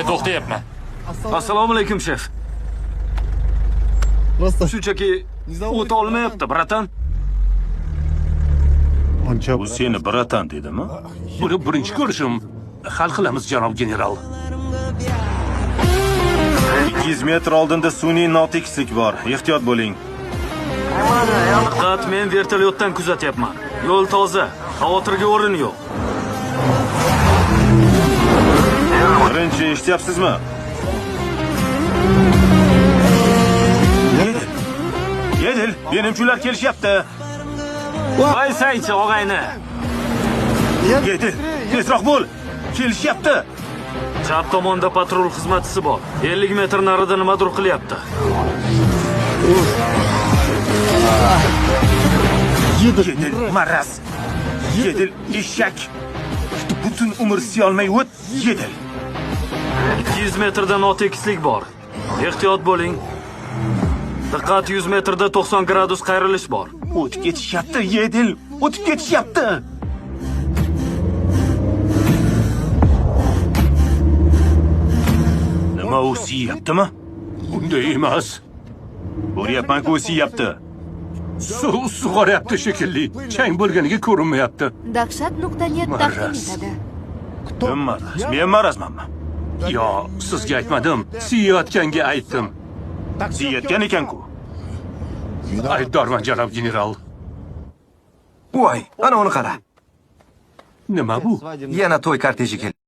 To'xtayapman. Assalomu alaykum, shef. Просто Shunchaki o't olmayapti, bratan. Он чё? U seni bratan dedimi? Buni birinchi ko'rishim. Hal qilamiz, janob general. 200 metr oldinda sun'iy notekislik bor. Ehtiyot bo'ling. Diqqat, men vertolyotdan kuzatyapman. Yo'l toza, xavotirga o'rin yo'q. Birinchi, eshityapsizmi? Yedil. Yedil, menimcha ular kelishyapti. Voy saychi, og'ayni. Yedil, tezroq bo'l. Kelishyapti. Chap tomonda patrul xizmatchisi bor. 50 metr narida nimadir qilyapti. Yedil, maraz. Yedil, eshak. Butun umr siyolmay o't, Yedil. 200 metrda notekislik bor. Ehtiyot bo'ling. Diqqat, 100 metrda 90 gradus qayrilish bor. O'tib ketishyapti, Yedil. O'tib ketishyapti. Nima, u siyaptimi? Unday emas. Ko'ryapman-ku, u siyapti. Suv sug'oryapti shekilli. Chang bo'lganiga ko'rinmayapti. Dahshat nuqta net taqdim Maraz. etadi. Kim maraz? Men marazmanmi? Yo, sizga aytmadim. Siyayotganga aytdim. Siyayotgan ekan-ku. Aybdorman, janob general. Voy, ana uni qara. Nima bu? Yana to'y korteji keldi.